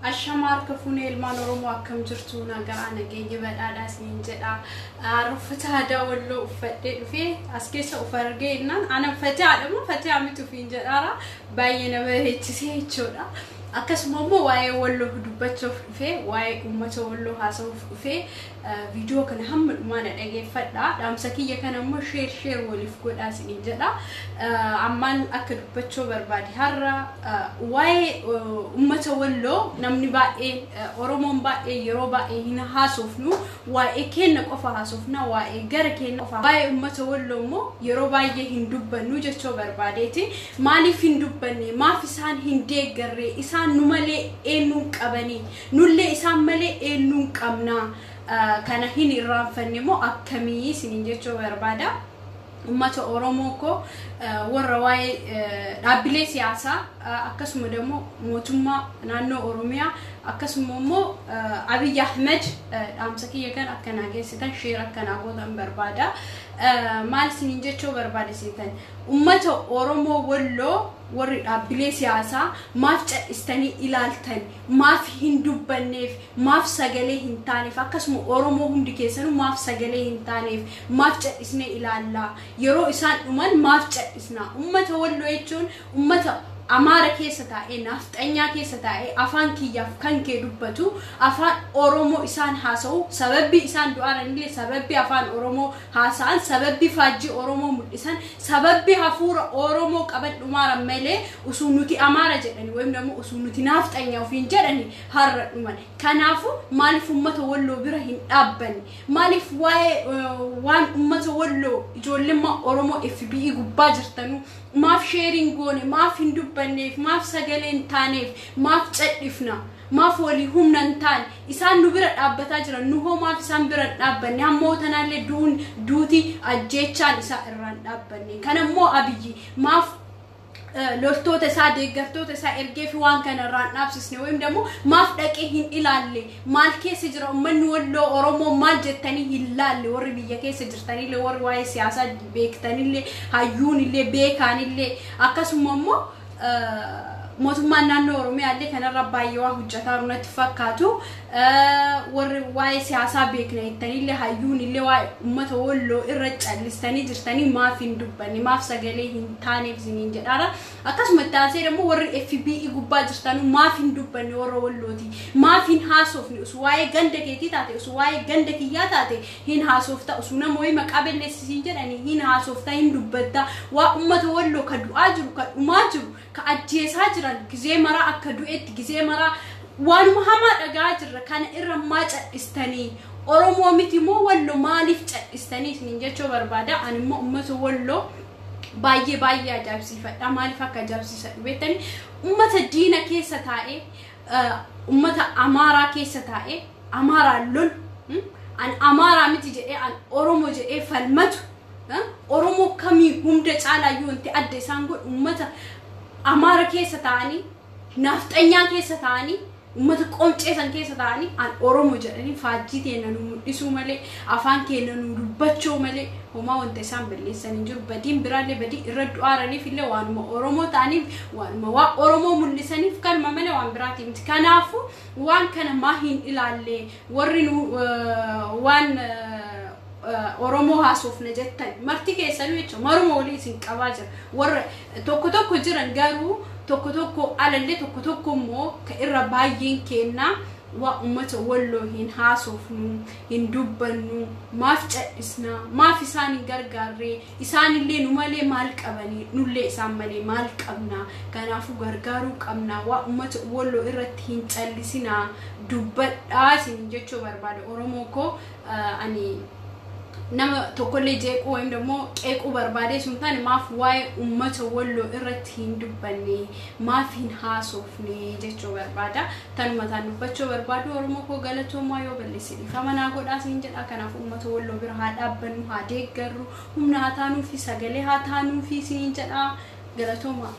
Ashama harka fuunee ilmaan Oromoo, akkam jirtu? Nagaa nageenya badhaadhaa isiniin jedha. Uffata aadaa Walloo uffadhee dhufee as keessa of argee innaan ana Fatihaadha moo Fatihaa miti ofiin jedhaara, baay'ee nama bareechisee jechuudha. Akkasuma immoo waa'ee Walloo dubbachuuf dhufee, waa'ee uummata Walloo haasa'uuf dhufee, viidiyoo kana hamma dhumaa na dhageeffadha. Dhaamsa kiyya kana immoo share share waliif godhaa isiniin jedha. Ammaan akka dubbachuu barbaade, har'a waa'ee uummata Walloo namni baay'een, Oromoon baay'ee yeroo baay'ee hin haasofnu. Waa'ee keenya qofa haasofna, waa'ee gara keenya qofa. Waa'ee uummata Walloo immoo yeroo baay'ee hin dubbannu jechuu barbaadeeti. Maaliif hin dubbanne? Maaf isaan hin deeggarre? Isaan nu malee eenyuun qabanii? Nullee isaan malee eenyuun qabnaa? Kana hin irraanfanne moo akkamii isiniin jechuu barbaada. Uummata Oromoo koo, warra waa'ee dhaabbilee siyaasaa, akkasuma immoo mootummaa naannoo Oromiyaa, akkasuma immoo Abiy Ahmed, dhaamsa kiyya kan akkanaa geessitan, share akkanaa gootan barbaada. Maal isiniin jechuu barbaada seetan? Uummata Oromoo Walloo, warri dhaabbilee siyaasaa, maaf cal'istanii ilaaltan? Maaf hin dubbanneef? Maaf sagalee hin taaneef? Akkasuma Oromoo hundi keessanuu maaf sagalee hin taaneef? Maaf cal'isnee ilaallaa? Yeroo isaan dhuman maaf cal'isnaa? Uummata Walloo jechuun uummata Amaara keessa taa'ee, naafxanyaa keessa taa'ee, afaan kiyyaaf kan kee dubbatu, afaan Oromoo isaan haasa'u. Sababbi isaan du'aaranillee sababbi afaan Oromoo haasa'an, sababbi faajjii Oromoo mul'isan, sababbi hafuura Oromoo qaban dhumaaran malee, usuu nuti Amaara jedhani wayim immoo usuu nuti naafxanyaa ofiin jedhani har'a dhuman. Kanaafuu maaliif uummata Walloo bira hin dhaabbanne? Maaliif waa'ee waan uummata Walloo, ijoollummaa Oromoo FB gubbaa jirtanuu, maaf share hin goone? Maaf hin dubbanneef? Maaf sagalee hin taaneef? Maaf cadhifna? Maaf walii humna hin taane? Isaan nu bira dhaabbataa jiran, nu hoo maaf isaan bira hin dhaabbanne? Hammoo tanaallee du'uun, duuti, ajjeechaan isaa irraa hin dhaabbanne. Kanammoo Abiyyi maaf loltoota isaa, deeggartoota isaa ergee fi waan kana irraan dhaabsisne? Wayim immoo maaf dhaqee hin ilaalle? Maal keessa jira uummanni Walloo, Oromoo maal jettanii hin laalle? Warri biyya keessa jirtanillee, warri waa'ee siyaasaa beektanillee, hayyuunillee, beekaanillee, akkasuma immoo mootummaan naannoo Oromiyaa kanarra baay'ee waa hojjetaa jiru natti fakkaatu. Warri waa'ee siyaasaa beekna jettanillee, hayyuunillee, waa'ee uummata Walloo irra callistanii jirtanii, maaf hin dubbanne? Maaf sagalee hin taaneef isiniin jedhaara. Akkasuma itti aansee immoo warri FB gubbaa jirtanuu maaf hin dubbanne? Warra Wallooti maaf hin haasofne? Usu waa'ee ganda keetii taate, usu waa'ee ganda kiyyaa taate hin haasofta, usu nama wayii maqaa balleessisiin jedhanii hin haasofta, hin dubbatta. Waa uummata Walloo ka du'aa jiru, ka dhumaa jiru, ka ajjeesaa jiran, gizee maraa akka du'etti, gizee maraa waanuma hamaa dhagaa jirra. Kana irra maa cadhistanii? Oromoo miti moo Walloo? Maaliif cadhistanii isiniin jechuu barbaada. Ani immoo uummata Walloo baay'ee baay'ee ajaa'ibsiifadha. Maaliif akka ajaa'ibsiisadhu beektanii? Uummata diina keessa taa'ee, uummata Amaaraa keessa taa'ee, Amaaraan lolu, an Amaaraa miti jedhee, an Oromoo jedhee falmatu. Oromoo kamii hunda caalaayyuu wanti adda isaan godhu, uummata Amaara keessa taa'anii, naafxanyaa keessa taa'anii, uummata qomceesan keessa taa'anii, an Oromoo jedhanii faajjii teenya nu mul'isuu malee, afaan keenya nu dubbachuu malee, homaa wanta isaan balleessan hin jiru. Badiin biraallee, badii irra du'aaraniif illee, waanuma Oromoo ta'aniif, waanuma waa Oromoo mul'isaniif, kanuma malee waan biraatii miti. Kanaafuu waan kana maa hin ilaalle? Warri nu waan Oromoo haasofna jettan marti keessanuu jechuudha, maruma walii isin qabaa jira. Warra tokko tokko jiran garuu, tokko tokko alallee, tokko tokko immoo ka irra baay'een kennaa waa uummata Walloo hin haasofnu, hin dubbannu. Maaf cadhisna? Maaf isaan hin gargaarre? Isaanillee nu malee maal qabanii? Nullee isaan malee maal qabna? Kanaafuu gargaaruu qabna. Waa uummata Walloo irratti hin callisinaa, dubbadhaa isin jechuu barbaada. Oromoo koo, ani nama tokkollee jeequu wayim immoo qeequu barbaadee sun taane, maaf waa'ee uummata Walloo irratti hin dubbanne, maaf hin haasofne jechuu barbaada. Tanuma taan dubbachuu barbaadu. Oromoo koo, galatoomaa. Yoo balleesse dhiifama naa godhaa siin jedha. Kanaaf uummata Walloo bira haa dhaabbannu, haa deeggarru, humna haa taanuu fi sagalee haa taanuu fi isiniin jedha. Galatoomaa.